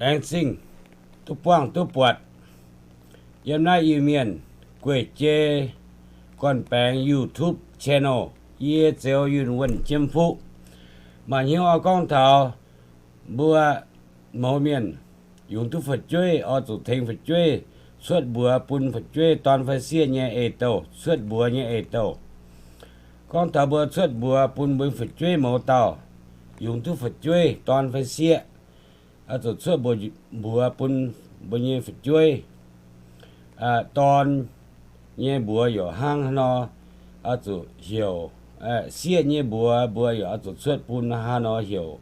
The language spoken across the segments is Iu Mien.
Laengz zingh duqv buangh duqv buatc yiem naaiv Iu-Mienh gueic jei gorn-baengx YouTube channel. Yie Zeuz Yunh Wuonh Jiem Fuqv. Maaih hnyouv oix gorngv taux mbuo mouz mienh yungz duqv fu'jueiv oix zuqc tengx fu'jueiv cuotv mbuox bun fu'jueiv dorn fai sieqv nyei eix-douh, cuotv mbuox nyei eix-douh. Gorngv taux mbuo cuotv mbuox bun mbuo fu'jueiv mouz dauh, yungz duqv fu'jueiv dorn fai sieqv, oix zuqc cuotv mbuox bun mbuo nyei fu'jueiv. Dorn nyei mbuox yaac hnangv haaix nor, oix zuqc heuc, sieqv nyei mbuox mbuo yaac oix zuqc cuotv bun haaix nor heuc.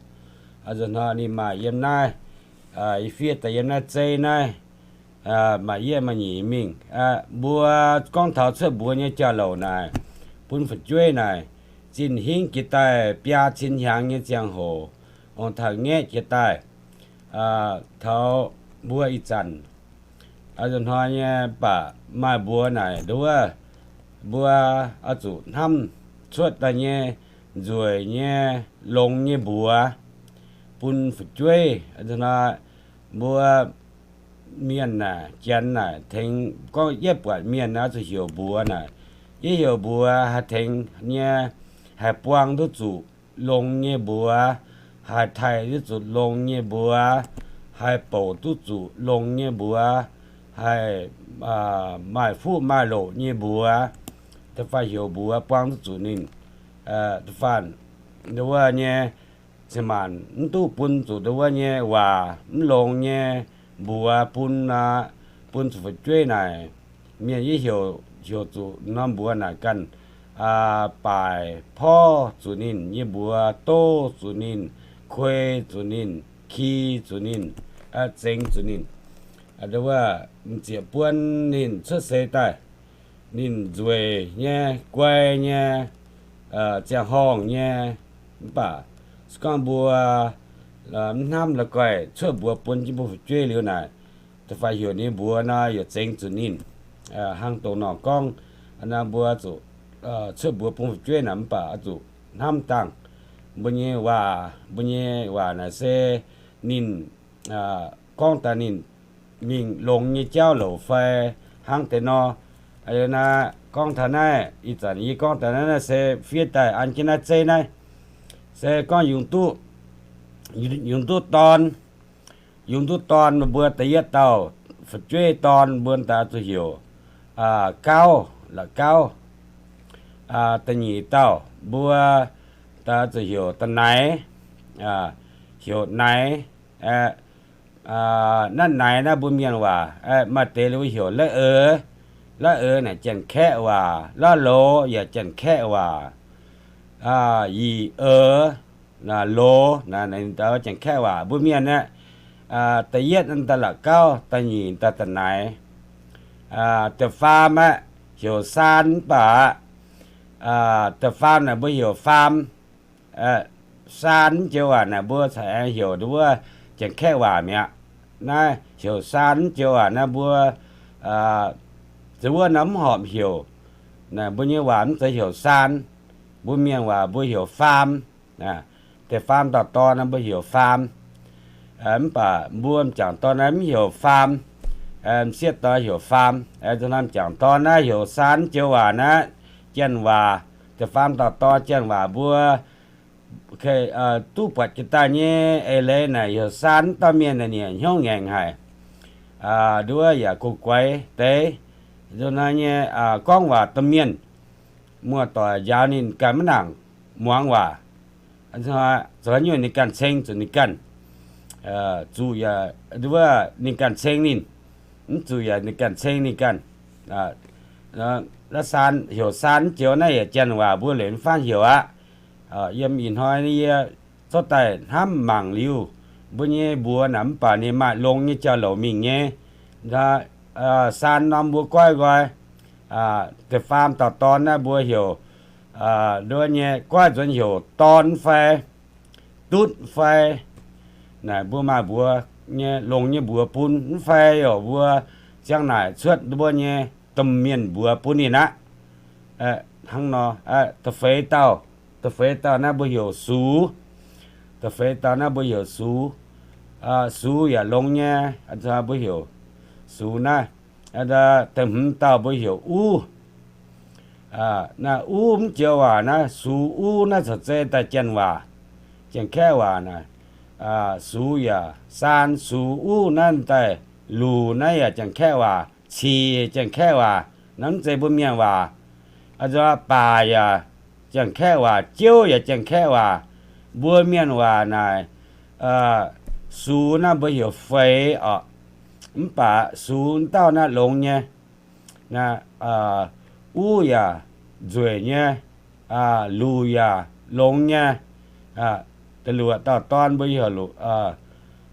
Hnoi ninh maaih yiem naaiv, i fiev daaih yiem naaiv zei naaiv, maaih yietv maaih nyeic mingh. Mbuo gorngv taux cuotv mbuox nyei jauv-louc naaic, bun fu'jueiv naaic, zinh hingv jiex daaih biaa cin hnyangx nyei ziangh hoc, ong-taaix-ngaeqv jiex daaih, taux mbuo ih zanc hnoi nyei baac maaih mbuox naaic nduov, mbuo oix zuqc hnamv cuotv daaih nyei nzueic nyei longx nyei mbuox bun fu'jueiv. Mbuo mienh naaic, janx naaic tengx gorngv yietv buatc mienh oix zuqc heuc mbuox naaic, yietv heuc mbuox haih tengx nyei, haih buang duqv zuqc longx nyei mbuox, haih taaih duqv zuqc longx nyei mbuox, haih bouc duqv zuqc longx nyei mbuox, haih maaih fuqv maaih loqc nyei mbuox, da'faanh heuc mbuox buang duqv zuqc ninh. Da'faanh nduov nyei, cin-maanc mv duqv bun zuqc nduov nyei waac, mv longx nyei mbuox bun, bun zuqc fu'jueiv naaic. Mienh yie heuc, heuc zuqc norm mbuox naaic ganh baaic porv zuqc ninh nyei mbuox, doz zuqc ninh, kuei zuqc ninh, ki zuqc ninh, zengx zuqc ninh. M'zieqc buon ninh cuotv seix daaih, ninh nzueic nyei, guai nyei, ziangh horngh nyei, mv baac se gorngv mbuo mv hnamv la'guaih cuotv mbuox bun jienv mbuo fu'jueiv liuz naaic, da'faanh heuc ninh mbuox nor yaac zengx zuqc ninh. Hnangv dongh norm gorngv, mbuo zuqc cuotv mbuox bun fu'jueiv naaic mv baac oix zuqc hnamv dangh mbuo nyei waac, mbuo nyei waac naaic se ninh gorngv daaih ninh mingh longx nyei jauv-louc fai hnangv deix nor. Naaiv gorngv taux naaiv, ih zanc yie gorngv daaih naaiv se fiev daaih an jienv naaiv zeiv naaiv, se gorngv yungz duqv, yungz duqv dorn, yungz duqv dorn mbuo da'yietv dauh fu'jueiv dorn mbuo daaih zuqc heuc Gauv, La'gauv. Da'nyeic dauh mbuo daaih zuqc heuc Da'naix, heuc Naix. Naaiv Naix naaiv mbuo mienh waac, maaih deix liuz heuc La'eix. La'eix naaic Janx-Kaeqv waac, La'loz yaac Janx-Kaeqv waac. Yie, Eix, Loz, Janx-Kaeqv waac. Mbuo mienh aeqv, da'yietv daaih La'gauv, da'nyeic daaih Da'naix. Da'faam aeqv, heuc Saan mv baac aqv, da'faam naaic mbuo heuc Faam. Saan joux waac naaic mbuo corc aengx heuc nduov Janx-Kaeqv waac mi'aqv. Naaiv heuc Saan joux waac naaiv mbuo, zuqc wuov norm mv horpc heuc, mbuo nyei waac mv zeiz heuc Saan. Mbuo mienh waac mbuo heuc Faam. Da'faam dauh dorn naaiv mbuo heuc Faam. Mv baac mbuo m'jangc dorn naaiv mv heuc Faam. M'sieqv dorn heuc Faam. M'jangc dorn naaiv heuc Saan joux waac naaiv, Janx waac. Da'faam dauh dorn Janx waac mbuo duqv buatc jiex daaih nyei eix leiz naaic heuc Saan dauh mienh naaic ninh hnyouv ngaengc haic. Nduov yaac gu'guaix deix, nzunc naaiv nyei gorngv waac domh mienh, muoz-doic njaaux ninh ganh maiv nangc muangx waac. Zoux haaix nyungc ninh ganh ceng zuqc ninh ganh, zuqc yaac nduov ninh ganh ceng ninh, mv zuqc yaac ninh ganh ceng ninh ganh. Naaiv Saan, heuc Saan joux naaiv yaac Janx waac mbuo leiz mv faanv heuc aqv. Yiem ih hnoi yie zorqv daaih hnamv mangc liuz, mbuo nyei mbuox naaic mv baac ninh maaih longx nyei jauv-louc mingh nyei. Saan norm mbuo goiv nqoi, da'faam dauh dorn naaiv mbuo heuc, nduov nyei goiv nzuonx heuc Dorn fai Dutv fai, naaic mbuo maaih mbuox nyei longx nyei mbuox bun mv fai, oc, mbuo ziang naaic cuotv mbuo nyei domh mienh mbuox bun ninh aqv. Hnangv nor, da'feix dauh, da'feix dauh naaiv mbuo heuc Sux. Da'feix dauh naaiv mbuo heuc Sux. Sux yaac longx nyei, mbuo heuc sux naaiv. Da'hmz dauh mbuo heuc uv. Naaiv uv mv joux waac naaiv, sux uv naaiv corc zeiz daaih janx waac, janx-kaeqv waac naaic. Sux yaac saan, sux uv naaiv daaih, luc naaiv yaac janx-kaeqv waac, cic janx-kaeqv waac, naaiv mv zeiz mbuo mienh waac. Baac yaac janx-kaeqv waac, jouv yaac janx-kaeqv waac. Mbuo mienh waac naaic, sux naaiv mbuo heuc feix orqc. Mv baac sux dauh naaiv longx nyei. Uv yaac nzueic nyei, luc yaac longx nyei. Da'luoqc dauh dorn mbuo heuc luc,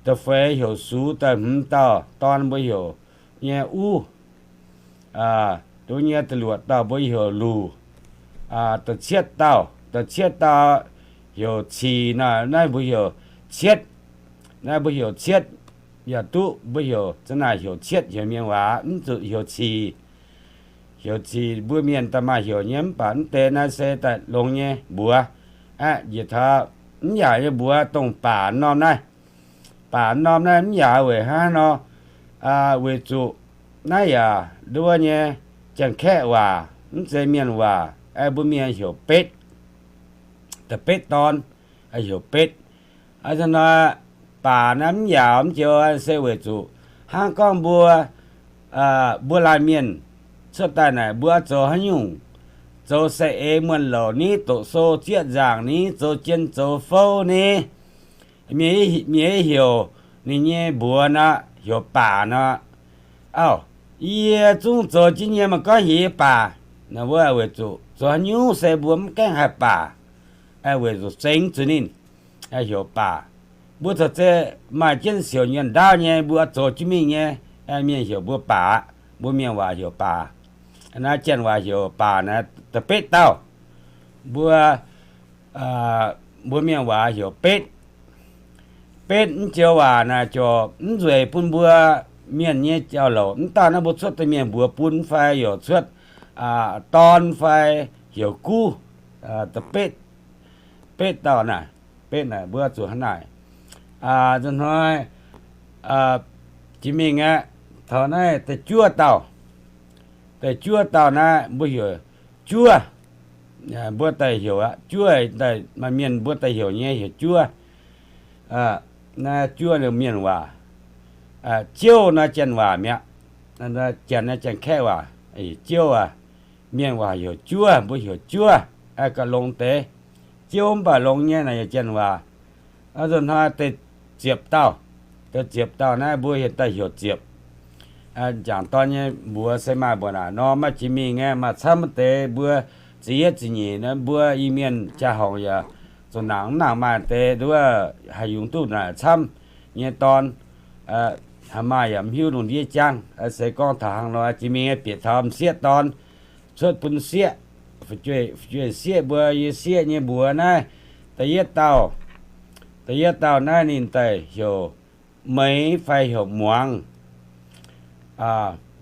da'feix heuc sux, da'hmz dauh dorn mbuo heuc nyei uv. Duqv nyei da'luoqc dauh mbuo heuc luc. Da'cietv dauh, da'cietv dauh heuc cic nor, naaiv mbuo heuc cietv. Naaiv mbuo heuc cietv yaac duqv, mbuo heuc za'naaic heuc cietv, heuc mienh waac mv zuqc heuc cic. Heuc cic mbuo mienh daaih maaih heuc nyei, mv baac mv deix naaiv se daaih longx nyei mbuox. Aeqv, njiec taux mv yaac nyei mbuox dongh baac norm naaiv. Baac norm naaiv mv yaac weic hnangv nor, weic zuqc naaiv yaac nduov nyei, janx-kaeqv waac, mv zeiz mienh waac. Aeqv, mbuo mienh heuc betv. Da'betv dorn heuc betv. Hnoi baac naaiv mv yaac mv joux se weic zuqc hnangv gorngv mbuo, mbuo laanh mienh cuotv daaih naaic, mbuo zoux haaix nyungc, zoux saeng-eix muonh louc ni, doqc sou zieqv nzaangc ni, zoux jien zoux fouv ni, mienh, mienh heuc ninh nyei mbuox nor, heuc baac nor. Auv, yie zungv zoux jienv nyei, maiv gorngv heuc yie baac. Naaiv mbuo weic zuqc zoux haaix nyungc se mbuo mv gaengh haih baac, weic zuqc zengx zuqc ninh, heuc baac. Mbuo corc zeiz maaih jienv siouc nyuonh ndaauv nyei, mbuo zoux jienv mingh nyei, mienh heuc mbuo baac, mbuo mienh waac heuc baac. Naaiv janx waac heuc baac naaiv da'betv dauh. Mbuo, mbuo mienh waac heuc betv. Betv mv joux waac naaic ziouc mv nzueic bun mbuo mienh nyei jauv-louc. Mv dauh naaiv mbuo cuotv daaih mienh mbuox bun fai yaac cuotv dorn fai heuc guv, da'betv, betv dauh naaic, betv naaic mbuo zuqc hnangv naaic. Nzunc hnoi jiex mingh aqv, taux naaiv da'juov dauh. Da'juov dauh naaiv mbuo heuc juov. Mbuo daaih heuc aqv, juov, maaih mienh mbuo daaih heuc nyei heuc juov. Naaiv juov mienh waac. Jouv naaiv janx waac mi'aqv. Janx naaiv janx-kaeqv waac, jouv aac. Mienh waac heuc juov, mbuo heuc juov, gauh longx deix. Jouv mv baac longx nyei naaic yaac janx waac. Nzunc hnoi da'ziepc dauh, da'ziepc dauh naaiv mbuo heuc daaih heuc ziepc. M'jangc dorn nyei mbuox se maaih mbuo naaic nor, maaih jiex mingh nyei, maaih camv deix mbuo ziepc yietv ziepc nyeic naaiv mbuo Iu-Mienh jaa-horngc yaac zuqc nangc mv nangc maaih deix nduov haih yungz duqv naaic camv nyei dorn. Haih maaih yaac mv hiuv lungh ndiev jangv. Se gorngv taux hnangv nor jiex mingh nyei bieqc taux m'sieqv dorn cuotv bun sieqv, fu'jueiv sieqv mbuo, yie sieqv nyei mbuox naaiv, da'yietv dauh, da'yietv dauh naaiv ninh daaih heuc Meix fai heuc Muangz.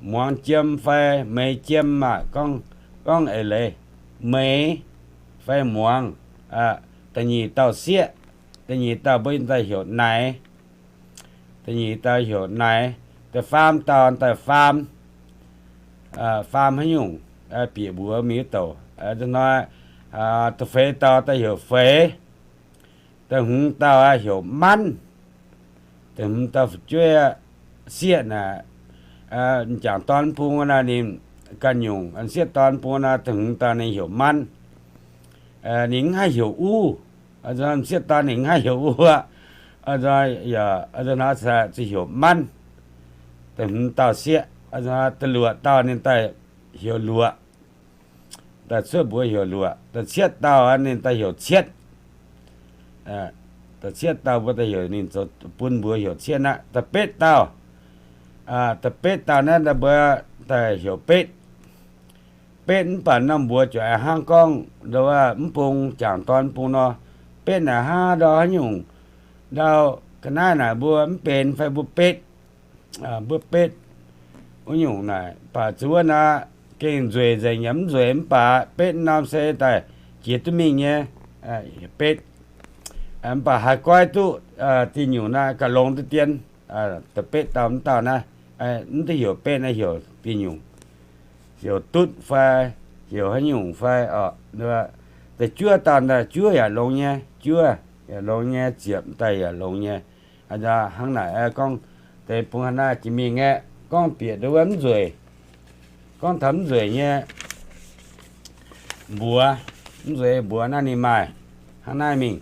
Muangz Jiem fai Meix Jiem maah, gorngv, gorngv eix leiz, Meix fai Muangz. Da'nyeic dauh sieqv, da'nyeic dauh mbuo daaih heuc Naix. Da'nyeic dauh heuc Naix. Da'faam dauh daaih Faam. Faam haaix nyungc, bieqc mbuox mingh wuov douc. Hnoi da'feix dauh daaih heuc Feix. Da'hmz dauh heuc Manv. Da'hmz dauh fu'jueiv sieqv naaic, m'jangc dorn bung naaic ninh ganh nyungc, m'sieqv dorn bung naaic, da'hmz dauh ninh heuc Manv. Ninh mv haih heuc Uv. M'sieqv dorn ninh mv haih heuc Uv aqv. Zuqc heuc Manv. Da'hmz dauh sieqv. Da'luoqc dauh ninh daaih heuc Luoqc. Daaih cuotv mbuox heuc Luoqc. Da'cietv dauh ninh daaih heuc Cietv. Da'cietv dauh mbuo daaih heuc ninh zoux bun mbuox heuc Cietv aqv. Da'betv dauh, da'betv dauh naaiv mbuo daaih heuc Betv. Betv mv baac norm mbuox juangc hnangv gorngv mv bung, m'jangc dorn bung nor, betv naaic hnangv ndau haaix nyungc, ndau ga'naaiv naaic mbuo mv benx fai mbuo betv, mbuo betv wuov nyungc naaic. Baac zuqc wuov naaic gengh nzueic nzengc yaac mv nzueic mv baac betv norm se daaih jiex duqv mingh nyei. Betv, Mv baac haih goiv duqv diuh nyungc naaiv gauh longx duqv dien. Da'betv dauh mv dauh naaiv, mv duqv heuc betv naaiv, heuc diuh nyungc, heuc dutv fai heuc haaix nyungc fai oc. Da'juov dauh naaiv, juov yaac longx nyei, juov yaac longx nyei, ziepc daaih yaac longx nyei. Hnangv naaic gorngv deix bung hnangv naaiv jiex mingh aeqv, gorngv bieqc ndau wuov mv nzueic, gorngv taux mv nzueic nyei mbuox, mv nzueic mbuox naaiv ninh maaih hnangv naaiv mingh.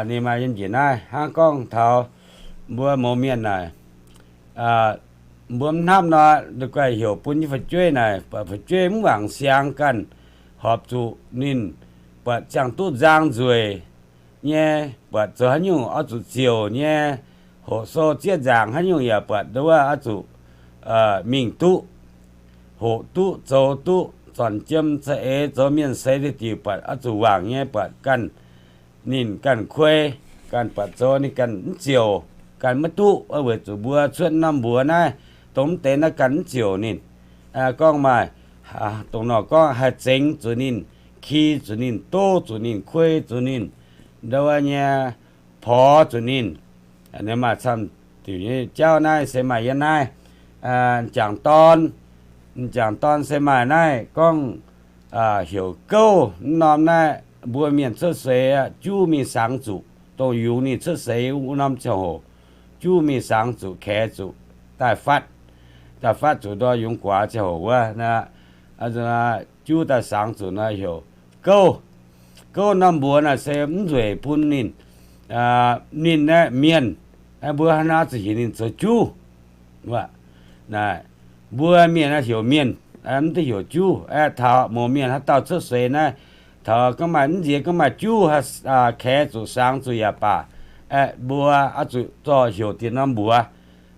Ninh maaih yiem njiec naaiv hnangv gorngv taux mbuo mouz mienh naaic, mbuo mv hnamv nor, guaih heuc bun nyei fu'jueiv naaic, buatc fu'jueiv mv wangc siang ganh, horpc zuqc ninh buatc ziangh duqv nzang nzueic nyei, buatc zoux haaix nyungc oix zuqc ziouc nyei, hoqc sou zieqv nzaangc haaix nyungc yaac buatc ndau wuov oix zuqc mingh duqv, hoqc duqv, zoux duqv, zornc jiem za'eix zoux mienh seix diuc buatc oix zuqc wangc nyei, buatc ganh ninh ganh kuei, ganh buatc zoux ninh ganh mv ziouc, ganh maiv duqv. Weic zuqc mbuo cuotv norm mbuox naaiv, dongh mv deix naaiv ganh mv ziouc ninh. Gorngv maaih, dongh nor gorngv haih zengx zuqc ninh, ki zuqc ninh, doz zuqc ninh, kuei zuqc ninh, ndau wuov nyei, porx zuqc ninh. Maaih camv diuc nyei jauv naaiv se maaih yiem naaiv. M'jangc dorn, m'jangc dorn se maaih naaiv gorngv heuc gouv. Mv norm naaiv mbuo mienh cuotv seix juv mingh sangx zuqc, dongh yungz ninh cuotv seix wuov norm ziangh hoc, juv mingh sangx zuqc, kaex zuqc, daaih fatv, daaih fatv zuqc ndor yungz guaax ziangh hoc wuov, juv daaih sangx zuqc nor heuc gouv. Gouv norm mbuox naaic se mv nzueic bun ninh. Ninh naaiv mienh, mbuo hnangv naaiv zuqc heuc ninh zoux juv. Mbuo mienh heuc mienh, mv duqv heuc juv. Taux mouz mienh haaix dauh cuotv seix naaiv, taux gorngv maaih mv nziex gorngv maaih juv kaex zuqc sangx zuqc yaac baac, mbuo oix zuqc zorqv heuc diqc norm mbuox.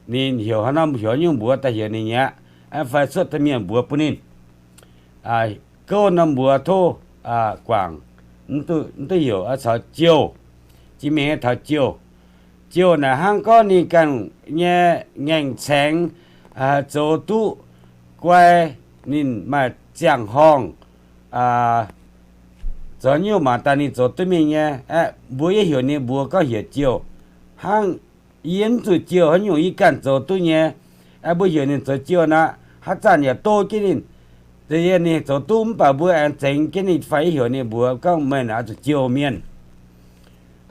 Ninh heuc haaix norm, heuc haaix nyungc mbuox daaih heuc ninh nyei aqv, fai cuotv deix mienh mbuox bun ninh. Gouv norm mbuox tov guangc, mv duqv heuc caux jouh. Jiex mingh taux jouh. Jouh naaic hnangv gorngv ninh ganh nyei ngaengc caengx, zoux duqv guai, ninh maaih ziangh horngh, zoux nyungc mangc daaih ninh zoux duqv mingh nyei. Mbuo yie heuc ninh mbuox gorngv heuc jouh. Hnangv yie mv zuqc jouh haaix nyungc, yie ganh zoux duqv nyei. Mbuo heuc ninh zoux jouh nor, haaix zanc yaac doz jienv ninh. Za'gengh ninh zoux duqv mv baac mbuo aengx zengx jienv ninh fai yie heuc ninh mbuox gorngv meih naaic oix zuqc jouh mienh.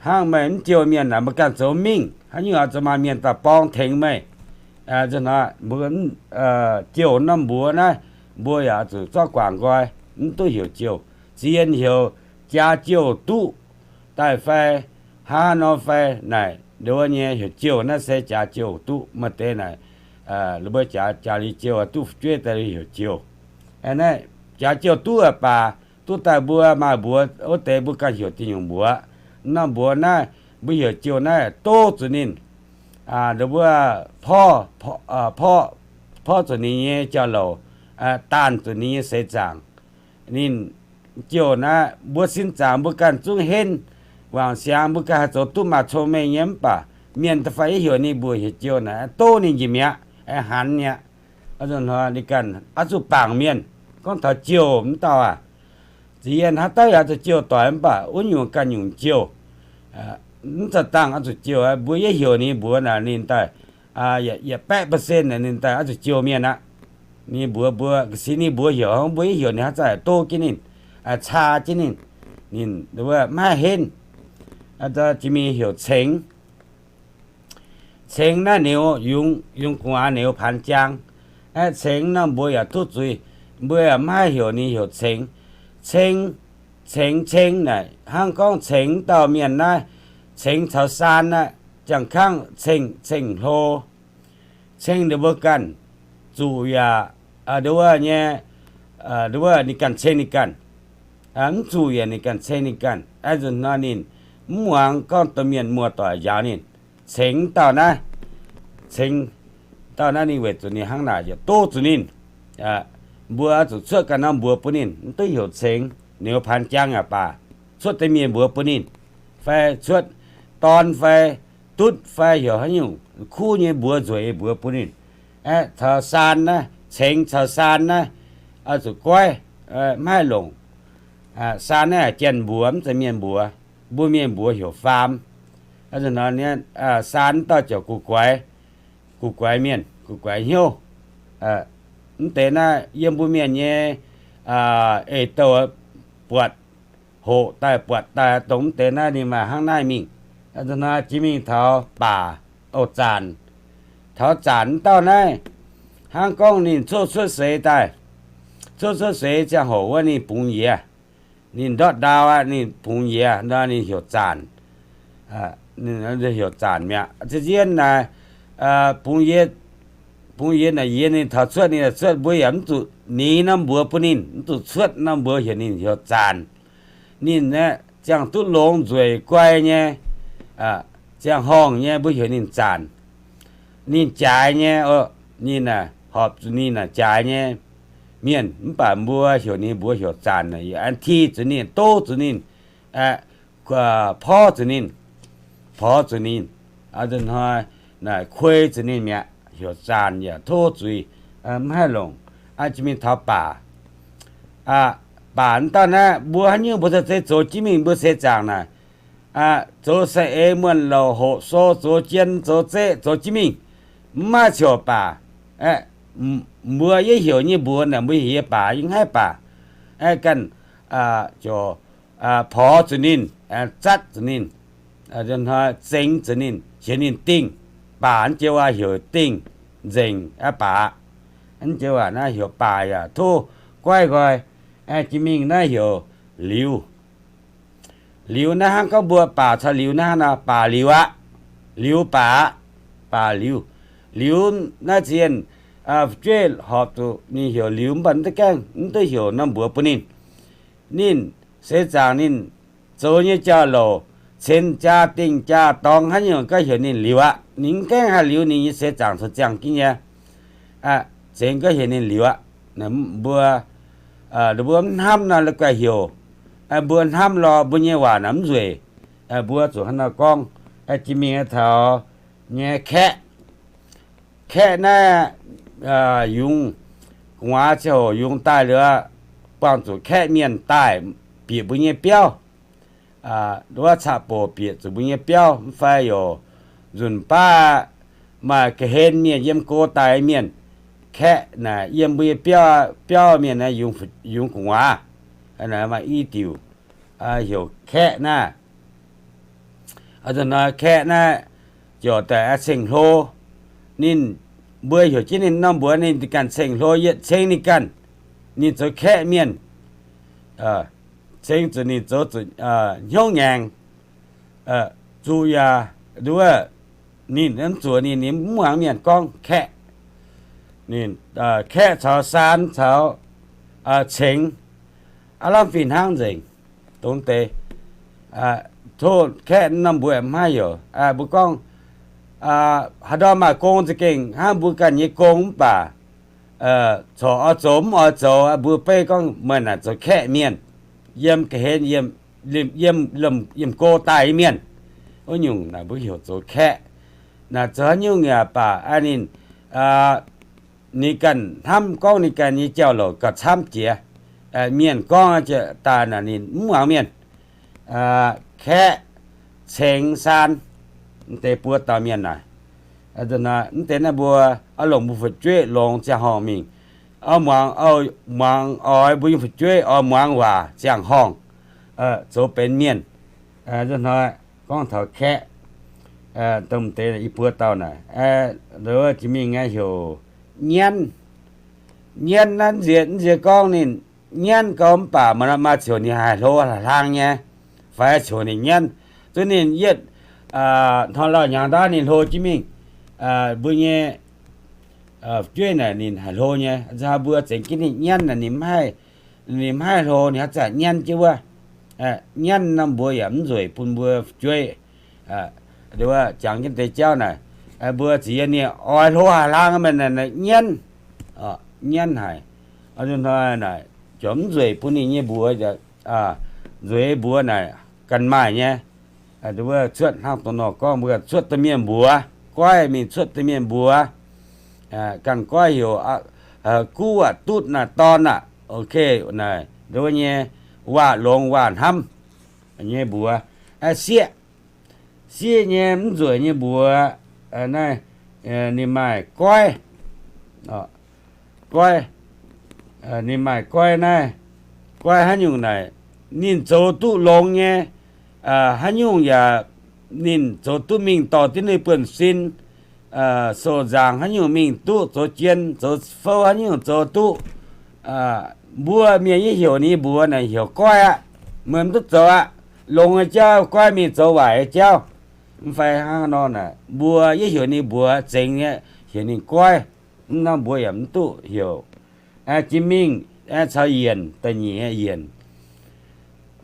Hnangv meih mv jouh mienh naaic, meih ganh zoux mingh, haaix nyungc oix zuqc maaih mienh daaih borng tengx meih. Mbuo jouh norm mbuox naaiv, mbuo yaac zuqc zorqv guangc nqoi, mv duqv heuc jouh. Za'gengh heuc jaax jouh duqv daaih fai hnangv nor fai naaic, nduov nyei heuc jouh naaiv se jaax jouh duqv. Maaih deix naaic, mbuo jaax, jaax liuz jouh duqv fu'jueiv daaih heuc jouh. Naaiv jaax jouh duqv aqv baac, duqv daaih mbuo maaih mbuox wuov deix mbuo ganh heuc diuh nyungc mbuox. Norm mbuox naaiv mbuo heuc jouh naaiv doz zuqc ninh. Nduov mbuo porv, porv zuqc ninh nyei jauv-louc, daanh zuqc ninh nyei seix zaangc. Ninh jouh naaiv mbuo sin zaangc mbuo ganh zungv henv, wangc siangx mbuo ganh haih zoux duqv maaih cong-mengh nyei mv baac mienh da'faanh yie heuc ninh mbuox heuc jouh naaic doz ninh njiec mi'aqv, hanx mi'aqv. Ninh ganh oix zuqc bangc mienh. Gorngv taux jouh mv dauh aac, za'gengh haaix dauh yaac oix zuqc jouh doic mv baac wuov nyungc ganh nyungc jouh. Mv za'dangh oix zuqc jouh, mbuo yie heuc ninh mbuox naaic ninh daaih yietc baeqv percent naaic ninh daaih oix zuqc jouh mienh aqv. Ninh mbuox mbuo, ga'sic ninh mbuox heuc, mbuo yie heuc ninh haaix zanc doz jienv ninh, caa jienv ninh, ninh mv haih henv. Jiex mingh heuc cengx. Cengx naaiv ninh yungz gu'nguaaz ninh paanx jaang. Aeqv, cengx nor mbuo yaac duqv zuiz, mbuo yaac mv haih heuc ninh heuc cengx. Ceng, cengx, ceng naaic hnangv gorngv cengx dauh mienh naaiv, cengx caux saan naaiv, jangx kangv ceng, ceng-hlo. Ceng ninh mbuo ganh, zuqc yaac, nduov nyei, nduov ninh ganh ceng ninh ganh, mv zuqc yaac ninh ganh ceng ninh ganh. Aeqv, nzunc hnoi ninh mv muangx gorngv domh mienh muoz-doic njaaux ninh. Cengx dauh naaiv, cengx dauh naaiv ninh weic zuqc ninh hnangv naaic yietc doz zuqc ninh. Mbuo zuqc cuotv ganh norm mbuox bun ninh, mv duqv heuc cengx. Ninh paanx jaang yaac baac, cuotv deix mienh mbuox bun ninh, fai cuotv dorn fai dutv fai heuc haaix nyungc kuv nyei mbuox nzueic mbuox bun ninh. Aeqv, caux saan naaiv, cengx caux saan naaiv, oix zuqc goiv, mv haih longc. Saan naaiv janx mbuox, mv zeiz mienh mbuox. mbuo mienh mbuox heuc faam. Saan wuov dauh ziouc gu'guaix, gu'guaix mienh, gu'guaix hnyouv. Mv deix naaiv yiem mbuo mienh nyei eix-douh buatc, hoqc daaih buatc daaih dongh mv deix naaiv ninh maaih hnangv naaiv mingh. Jiex mingh taux baac, o, zaanc. Taux zaanc wuov dauh naaiv, hnangv gorngv ninh cuotv cuotv seix daaih, cuotv cuotv seix ziangh hoc wuov ninh bungx yiez, ninh ndortv ndau aqv, ninh bungx yiez nor ninh heuc zaanc. Heuc zaanc mi'aqv. Zien naaic, bungx yiez, bungx yiez naaic yiez ninh taux cuotv ninh cuotv, mbuo yaac mv zuqc niv norm mbuox bun ninh, mv zuqc cuotv norm mbuox heuc ninh heuc zaanc. Ninh ziangh duqv longx nzueic guai nyei, ziangh horngh nyei mbuo heuc ninh zaanc. Ninh jaaix nyei, ninh horpc zuqc ninh jaaix nyei mienh, mv baac mbuo heuc ninh mbuox heuc zaanc, an ti zuqc ninh, doz zuqc ninh, porv zuqc ninh, porv zuqc ninh, hnoi naaic kuei zuqc ninh mi'aqv, heuc zaanc yaac tov zuiz, mv haih longc. Jiex mingh taux baac, baac wuov dauh naaiv mbuo haaix nyungc mbuo zoux zeiz zoux jienv mingh, mbuo seix zaangc naaic, zoux saeng-eix muonh louc hoqc sou, zoux jien, zoux zeqv, zoux jienv mingh, mv maaih ziouc baac. Mbuo yie heuc nyei mbuox naaic mbuo heuc yie baac, yie mv haih baac. Ganh ziouc porv zuqc ninh, zatv zuqc ninh, zengx zuqc ninh, qiex ninh dingh. Baac naaiv joux waac heuc dingh, nzengc, baac. Naaiv joux waac naaiv heuc baac yaac tov goiv nqoi. Jiex mingh naaiv heuc liuz. Liuz naaiv hnangv gorngv mbuo baac caux liuz naaiv hnangv nor, baac liuz aqv, liuz baac, baac liuz. Liuz naaiv zienh fu'jueiv horpc zuqc ninh heuc liuz mv baac mv duqv gaengh, mv duqv heuc norm mbuox bun ninh. Ninh seix zaangc ninh zoux nyei jauv-louc, cen jaa dingh jaa dorngx haaix nyungc gorngv heuc ninh liuz aqv. Ninh mv gaengh haih liuz ninh nyei seix zaangc caux ziangh jienv nyei. Cen gorngv heuc ninh liuz aqv. Mbuo, mbuo mv hnamv nor la'guaih heuc. Mbuo hnamv lorh mbuo nyei waac naaic mv nzueic. Mbuo zuqc hnangv nor gorngv. Jiex mingh taux nyei kaeqv. Kaeqv naaiv yungz gu'nguaaz ziangh hoc yungz daaih liuz, buangh zuqc kaeqv mienh daaih bieqc mbuo nyei biauv. Wuov caqv-bouc bieqc zuqc mbuo nyei biauv mv fai youc nzunc baav maaih ga'hlen mienh yiem go daaih mienh, kaeqv naaic yiem mbuo nyei biauv, biauv mienh yungz gu'nguaaz, maaih i diuc heuc kaeqv naaiv. Hnoi kaeqv naaiv ziouc daaih ceng-hlo. Ninh, mbuo heuc jienv ninh norm mbuox ninh ganh ceng-hlo, yietc ceng ninh ganh, ninh zoux kaeqv mienh, ceng zuqc ninh zoux zuqc hnyouv ngaengc, zuqc yaac nduov, ninh mv zuqc ninh, ninh mv muangx mienh gorngv kaeqv. Ninh kaeqv caux saan caux cengx, aav lamh fih hnangv nzengc. Dongh deix, tov kaeqv norm mbuox mv haih heuc. Mbuo gorngv haaix ndorm maaih gong za'gengh hnangv mbuo ganh nyei gong mv baac corc oix zoux mv oix zoux, mbuo beiv gorngv meih naaic zoux kaeqv mienh, yiem ga'hlen, yiem, yiem go daaih nyei mienh. Wuov nyungc naaic mbuo heuc zoux kaeqv. Naaic zoux haaix nyungc yaac baac ninh, ninh ganh hnamv gorngv ninh ganh nyei jauv-louc gauh camv jiex. Mienh gorngv daaih naaic ninh mv muangx mienh. Kaeqv, cengx, saan, mv deix buo dauh mienh naaic. Mv deix naaiv mbuo oix longc mbuo fu'jueiv longx ziangh horngh mingh. Oix muangx, muangx oix mbuo nyei fu'jueiv oix muangx waac ziangh horngh, zoux benx mienh. Hnoi gorngv taux kaeqv, dongh deix i buo dauh naaic, jiex mingh aeqv, heuc nyienv. Nyienv naaiv nziex, nziex gorngv ninh nyienv gau mv baac maaih, maaih ziouc ninh haih hlo hlang nyei, fai ziouc ninh nyienv. Zuqc ninh yietv hnoi lauh hnyangx ndaauv ninh hlo jienv mingh, mbuo nyei fu'jueiv naaic ninh haih hlo nyei. Mbuo zengx jienv ninh nyienv naaic ninh mv haih, ninh mv haih hlo, ninh haaix zanc nyienv jienv wuov. Nyienv norm mbuox yaac mv nzueic bun mbuo fu'jueiv. Jangx jienv deix jauv naaic, mbuo ziouc yie ninh oix hlo haaix hlang meih naaic nyienv, nyienv haic. Hnoi naaic ziouc mv nzueic bun ninh nyei mbuox, nzueic mbuox naaic ganh maaih nyei. Cuotv hnangv dongh nor gorngv mbuo cuotv domh mienh mbuox, goiv mingh cuotv domh mienh mbuox, ganh goiv heuc guv aqv, dutv naaic, dorn aqv, ok, naaic nduov nyei, waac longx waac hnamv nyei mbuox. sieqv. Sieqv nyei mv nzueic nyei mbuox, naaiv, ninh maaih goiv, goiv, ninh maaih goiv naaiv, goiv haaix nyungc naaic, ninh zoux duqv longx nyei, haaix nyungc yaac ninh zoux duqv mingh dorh jienv ninh buonv-sin, soux nzaangc haaix nyungc mingh duqv, zoux jien zoux fouv haaix nyungc zoux duqv. Mbuo mienh yie heuc ninh mbuox naaic heuc goiv aqv. Meih mv duqv zoux aqv. Longx nyei jauv goiv mingh zoux waaic nyei jauv. Mv fai hnangv nor naaic, mbuo yie heuc ninh mbuox zengx nyei, heuc ninh goiv. Mv norm mbuo yaac mv duqv heuc. Jiex mingh caux yienc, da'nyeic yienc.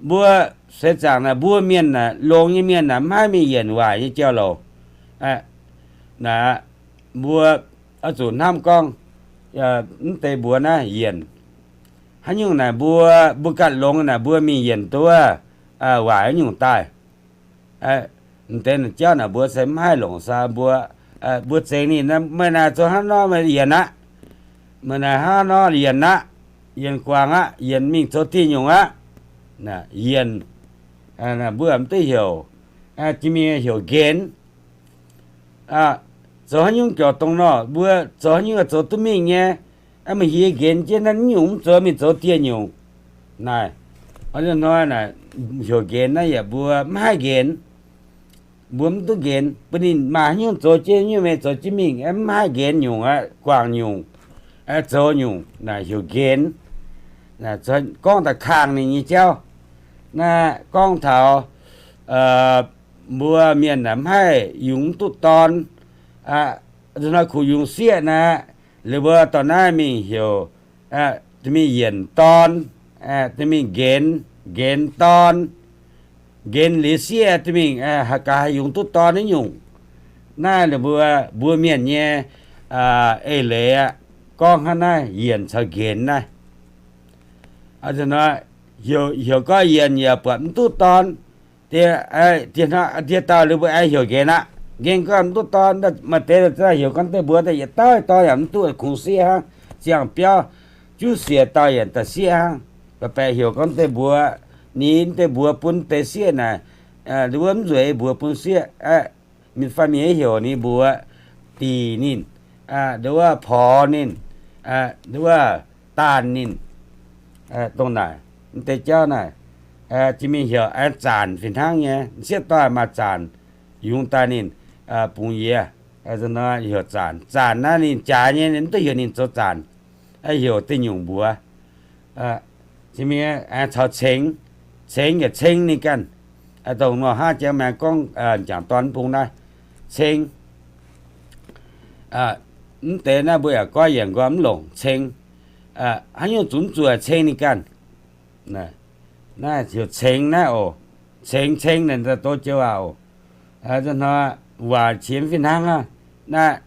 Mbuo seix zaangc naaic mbuo mienh naaic, longx nyei mienh naaic mv haih mingh yienc waaic nyei jauv-louc. Naaic, mbuo oix zuqc hnamv gorngv, mv deix mbuox naaiv yienc. Haaix nyungc naaic mbuo, mbuo ganh longx naaic mbuo mingh yienc duqv waaic haaix nyungc daaih. Mv deix jauv naaic mbuo se mv haih longc sa mbuo, mbuo zengx ninh, meih naaic zoux hnangv nor meih yienc aqv. Meih naaic hnangv nor yienc aqv. Yienc guangc aqv, yienc mingh zoux dieh nyungc aqv. Yienc, mbuo mv duqv heuc. Jiex mingh heuc nqenx. Zoux haaix nyungc jauv dongh nor, mbuo zoux haaix nyungc zoux duqv mingh nyei, meih hieh nqenx jienv naaiv nyungc mv zoux mingh zoux dieh nyungc. Naaic, hnoi naaic, heuc nqenx naaiv yaac mbuo mv haih nqenx. Mbuo mv duqv nqenx, bun ninh maaih haaix nyungc zoux jienv nyungc mingh zoux jienv mingh, mv haih nqenx nyungc aqv, guangc nyungc, zoux nyungc naaic heuc nqenx. Gorngv da'kangh ninh nyei jauv. Naaiv gorngv taux mbuo mienh naaic mv haih yungz mv duqv dorn. Hnoi kuh yungz sieqv naaic, liuz mbuo dorh naaiv mingh heuc, mingh yienc dorn, mingh nqenx, nqenx dorn, nqenx liuz sieqv mingh, haih gaax haih yungz duqv dorn naaiv nyungc. Naaiv ninh mbuo, mbuo mienh nyei eix leiz aqv. Gorngv hnangv naaiv yienc caux nqenx naaiv. Heuc gorngv yienc yaac buatc mv duqv dorn. Ndie dauh liuz mbuo aengx heuc nqenx aqv. Nqenx gorngv mv duqv dorn, maaih deix heuc gorngv deix mbuox daaih yietc dauh dorn yaac mv duqv, kungx sieqv hnangv, ziangh biauv juv siec dauh yienc daaih sieqv hnangv. Baeqc baeqc heuc gorngv deix mbuox, ninh deix mbuox bun deix sieqv naaic, nduov mv nzueic mbuox bun sieqv. Mienh fai mienh heuc ninh mbuox, dingc ninh, nduov porx ninh, nduov daanh ninh, dongh naaic, mv deix jauv naaic, jiex mingh heuc aengx zaanc fih hnangv nyei, sieqv dorn maaih zaanc, yungz daaih ninh bungx yie, heuc zaanc. Zaanc naaiv ninh jaaix nyei, ninh mv duqv heuc ninh zoux zaanc, heuc da'nyungc mbuox. Jiex mingh aengx caux cengx, cengx yaac ceng ninh ganh. Dongh nor hnangv jangx maengx gorngv m'jangc dorn mv bung naaiv, ceng. Mv deix naaiv mbuo yaac goiv yienc nqoi mv longc, ceng. Haaix nyungc zungv mv zuqc ceng ninh ganh. Naaiv heuc cengx naaiv oc. Cengx, ceng naaic doz joux waac oc. Hnoi waac qiex fih hnangv aqv. Naaiv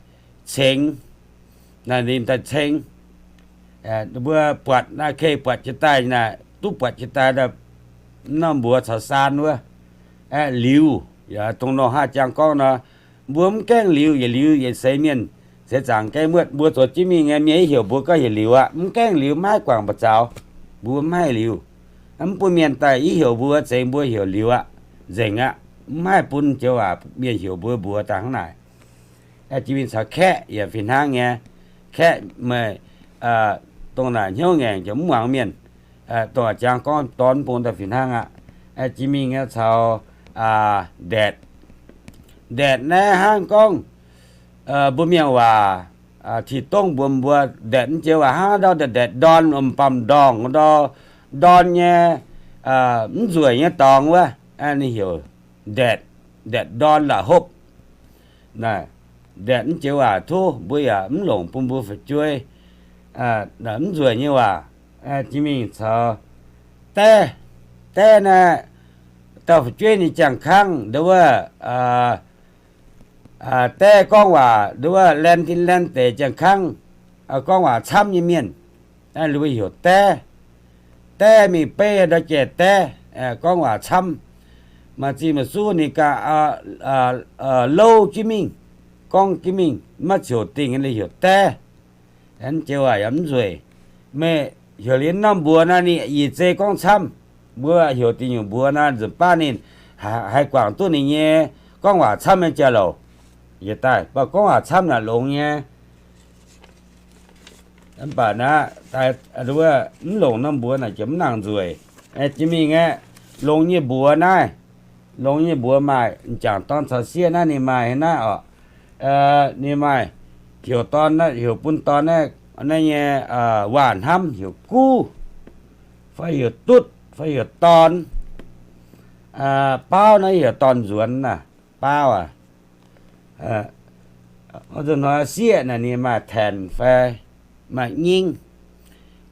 cengx, naaiv ninh daaih ceng. Mbuo buatc naaiv kei buatc jiex daaih naaic, duqv buatc jiex daaih, mv norm mbuox caux saan wuov. Liuz, dongh nor hnangv jangx gorngv nor, mbuo mv gaengh liuz, yietc liuz yietc seix mienh, seix zaangc gaengh muotv mbuo zoux jienv mingh nyei, mienh yaac heuc mbuo gorngv heuc liuz aqv. Mv gaengh liuz mv haih guangc ba'zaux. Mbuo mv haih liuz. Mv bun mienh daaih yaac heuc mbuo, zengx mbuo heuc liuz aqv, nzengc aqv. Mv haih bun joux waac mienh heuc mbuo mbuox daaih hnangv naaic. Jiex mingh caux kaeqv yaac fih hnangv nyei. Kaeqv meih dongh naaic hnyouv ngaengc ziouc mv muangx mienh. Dongh jangx gorngv dorn bung daaih fih hnangv aqv. Jiex mingh caux ndaetc. Ndaetc naaiv hnangv gorngv mbuo mienh waac, Tin-Dongh mbuox mbuo ndaetc mv joux waac hnangv ndau ndaetc ndorn, m'bamv ndorngc ndau, ndorn nyei, mv nzueic nyei dorngx wuov, ninh heuc ndaetc, ndaetc ndorn la'hopv. Ndaetc mv joux waac tov mbuo yaac mv longc bun mbuo fu'jueiv, mv nzueic nyei waac. Jiex mingh caux daev. Daev naaiv, dauh fu'jueiv ninh ziangh kangv nduov, daev gorngv waac nduov laen tin laen deic ziangh kangv, gorngv waac camv nyei mienh, ninh mbuo heuc daev. Daev mingh beiv ndau jai-daev, gorngv waac camv. Maaih zingh maaih suv ninh ganh louv jienv mingh, gorngv jienv mingh, maiv ziouc dingh, ninh heuc daev. Mv joux waac yaac mv nzueic. Meih heuc liuz norm mbuox naaiv ninh yaac zeiz gorngv camv. Mbuo heuc dingc nyungc mbuox naaiv nzunc baav ninh haiz guangc duqv ninh nyei gorngv waac camv nyei jauv-louc. Yietc daaih mv baac gorngv waac camv naaic longx nyei. Mv baac naaiv, mv longc norm mbuox naaic jiex mv nangc nzueic. Jiex mingh aeqv, longx nyei mbuox naaiv, longx nyei mbuox maaih m'jangc dorn caux sieqv naaiv ninh maaih naaiv oc. Ninh maaih heuc dorn, heuc bun dorn naaiv nyei waac-hnamv heuc guv, fai heuc dutv, fai heuc dorn. Baauv naaiv heuc dorn-nzuonx naaic, baauv aac. Sieqv naaic ninh maaih taenx fai maaih nyingv.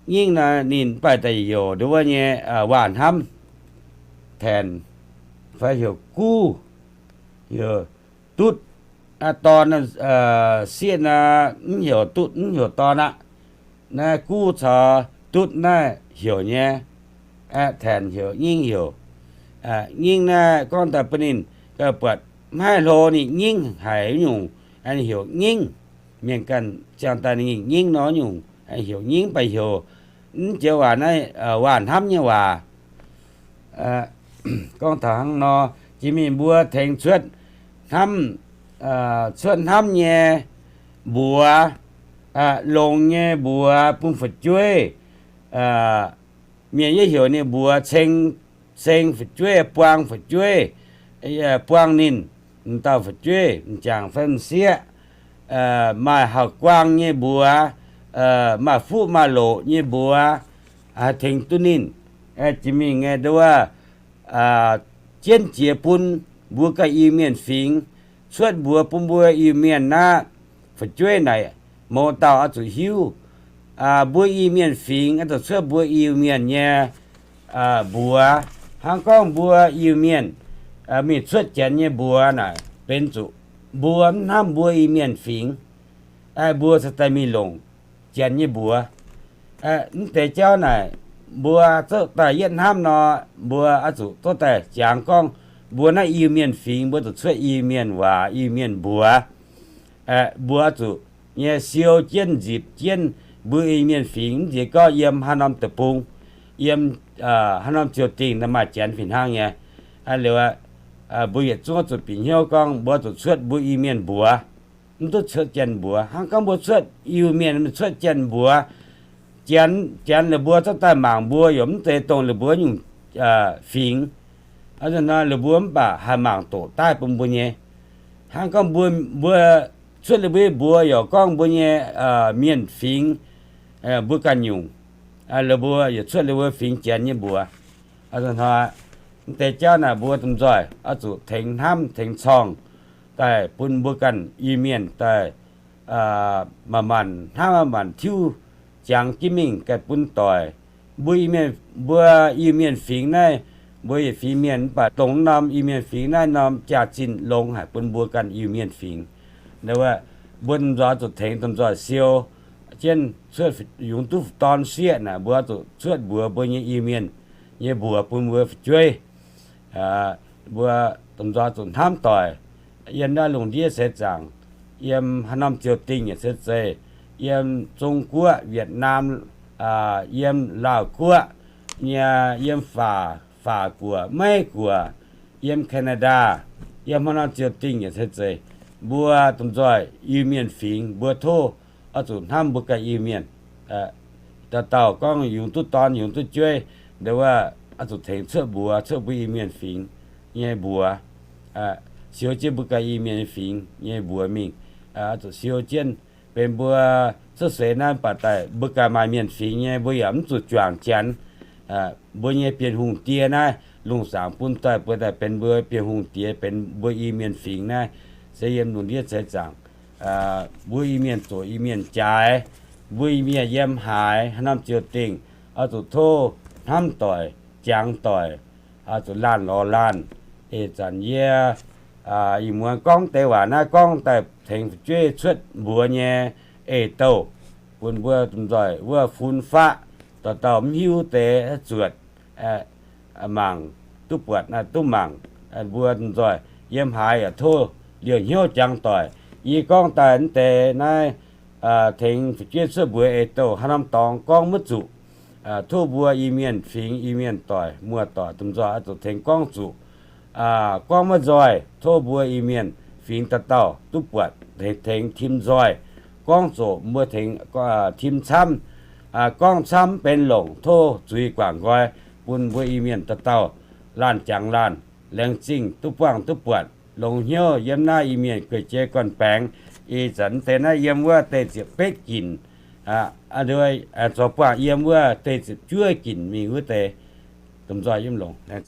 Nyingv naaic ninh mv baac daaih heuc nduov wuov nyei waac-hnamv, taenx fai heuc guv, heuc dutv. Dorn, sieqv naaic mv heuc dutv mv heuc dorn aqv. Naaiv guv caux dutv naaiv heuc nyei, taenx heuc nyingv heuc. Nyingv naaiv gorngv daaih bun ninh buatc maiv hlo ninh nyingv haic nyungc, heuc nyingv. Mienh ganh ziangh daaih ninh nyingv nor nyungc heuc nyingv, mv baac heuc mv joux waac naaiv waac-hnamv nyei waac. Gorngv taux hnangv nor, jiex mingh mbuo tengx cuotv hnamv, cuotv hnamv nyei mbuox, longx nyei mbuox bun fu'jueiv. Mienh yie heuc ninh mbuox ceng, ceng fu'jueiv, buang fu'jueiv, buang ninh, m'dauh fu'jueiv, m'jangc fai m'sieqv, maaih hauv-guaang nyei mbuox, maaih fuqv maaih loqc nyei mbuox, haih tengx duqv ninh. Jiex mingh nduov wuov, jienv jiex bun mbuo ganh Iu-Mienh fingx, cuotv mbuox bun mbuo Iu-Mienh naaiv fu'jueiv naaic, mouz dauh oix zuqc hiuv. Mbuo Iu-Mienh fingx oix zuqc cuotv mbuo Iu-Mienh nyei mbuox. Hnangv gorngv mbuo Iu-Mienh mingh cuotv Janx nyei mbuox naaic benx zuqc mbuo mv hnamv mbuo Iu-Mienh fingx, mbuo cingx daaih mingh longc Janx nyei mbuox. Mv deix jauv naaic, mbuo zorqv daaih yietv hnamv nor, mbuo oix zuqc zorqv daaih jangx gorngv mbuo naaiv Iu-Mienh fingx, mbuo zuqc cuotv Iu-Mienh waac, Iu-Mienh mbuox. Mbuo oix zuqc nyei siou jienv nzipc jienv mbuo Iu-Mienh fingx, mv nziex gorngv yiem haaix norm deic-bung, yiem haaix norm ziouc dingh maaih Janx fih hnangv nyei. Liuz, mbuo yietc zungv zuqc bieqc hnyouv gorngv mbuo zuqc cuotv mbuo Iu-Mienh mbuox, mv duqv cuotv Janx mbuox. Hnangv gorngv mbuo cuotv Iu-Mienh, cuotv Janx mbuox, Janx, Janx la'buo zorqv daaih mangc mbuo yaac mv zeiz dongh la'buo nyungc fingx. Nor la'buo mv baac haih mangc doqc daaih bun mbuo nyei. Hnangv gorngv mbuo, mbuo cuotv la'buo mbuox yaac gorngv mbuo nyei mienh fingx, mbuo ganh nyungc, la'buo yaac cuotv la'buo fingx Janx nyei mbuox. Mv deix jauv naaic mbuo domh nzoih oix zuqc tengx hnamv tengx corngh daaih bun mbuo ganh Iu-Mienh daaih manc-manc hnamv, manc-manc tiuv jangx jienv mingh ganh bun doic. Mbuo Iu-Mienh, mbuo Iu-Mienh fingx naaiv, mbuo yietc fingx mienh mv baac dongh norm Iu-Mienh fingx naaiv norm jaax-zinh longx haic bun mbuo ganh Iu-Mienh fingx. Mbuo domh nzoih zuqc tengx domh nzoih siou jienv cuotv, yungz duqv dorn sieqv naaic, mbuo zuqc cuotv mbuox mbuo nyei Iu-Mienh nyei mbuox bun mbuo fu'jueiv. Mbuo domh nzoih zuqc hnamv doic. Yiem naaiv lungh ndiev seix zaangc, yiem haaix norm ziouc dingh yaac se zeiz, yiem Zong Guoqv, Wietc Naam, yiem Laauh Guoqv nyei, yiem Faac, Faac Guoqv, Meiv Guoqv, yiem Canada, yiem haaix norm ziouc dingh yaac se zeiz, mbuo domh nzoih Iu-Mienh fingx mbuo tov oix zuqc hnamv mbuo ganh Iu-Mienh. Dauh dauh gorngv yungz duqv dorn yungz duqv jueiv, nduov wuov oix zuqc tengx cuotv mbuox, cuotv mbuo Iu-Mienh fingx nyei mbuox, siou jienv mbuo ganh Iu-Mienh fingx nyei mbuox mingh. Oix zuqc siou jienv benx mbuo cuotv seix naaiv mv baac daaih mbuo ganh maaih mienh fingx nyei, mbuo yaac mv zuqc juangc Janx. Mbuo nyei Bienh Hungh die naaiv, lungh zaangc bun daaih mbuo daaih benx mbuo Bienh Hungh diex, benx mbuo Iu-Mienh fingx naaiv, se yiem lungh ndiev seix zaangc mbuo Iu-Mienh zoqc Iu-Mienh jaaix, mbuo Iu-Mienh yiem haaix, haaix norm ziouc dingh, oix zuqc tov hnamv doic, jangx doic, oix zuqc laanh lorz laanh. Ih zanc yie ih muonz gorngv deix waac naaiv gorngv daaih tengx fu'jueiv cuotv mbuox nyei eix-douh bun mbuo domh nzoih wuov fun faqv, dauh dauh mv hiuv deix zuotc mangc, duqv buatc duqv mangc. Mbuo domh nzoih yiem haaix yaac tov liouh hnyouv jangx doic. Yie gorngv daaih mv deix naaiv tengx fu'jueiv cuotv mbuox eix-douh haaix norm dorngx gorngv maiv zuqc. Tov mbuo Iu-Mienh fingx, Iu-Mienh doic, muoz-doic, domh nzoih oix zuqc tengx gorngv zuqc. Gorngv maiv nzoih, tov mbuo Iu-Mienh fingx dauh dauh duqv buatc, tengx tim nzoih. Gorngv zoqc mbuo tengx tim camv. Gorngv camv mv benx longc, tov zuiz guangc nqoi, bun mbuo Iu-Mienh dauh dauh laanh jangx laanh, laengz zingh duqv buangh duqv buatc, longx hnyouv yiem naaiv Iu-Mienh guei-jeiv gorn-baengx. Ih zanc deix naaiv yiem wuov deix ziepc betv ginc, zoux buangh yiem wuov deix ziepc juov ginc mingh wuov deix, domh nzoih yiem longx.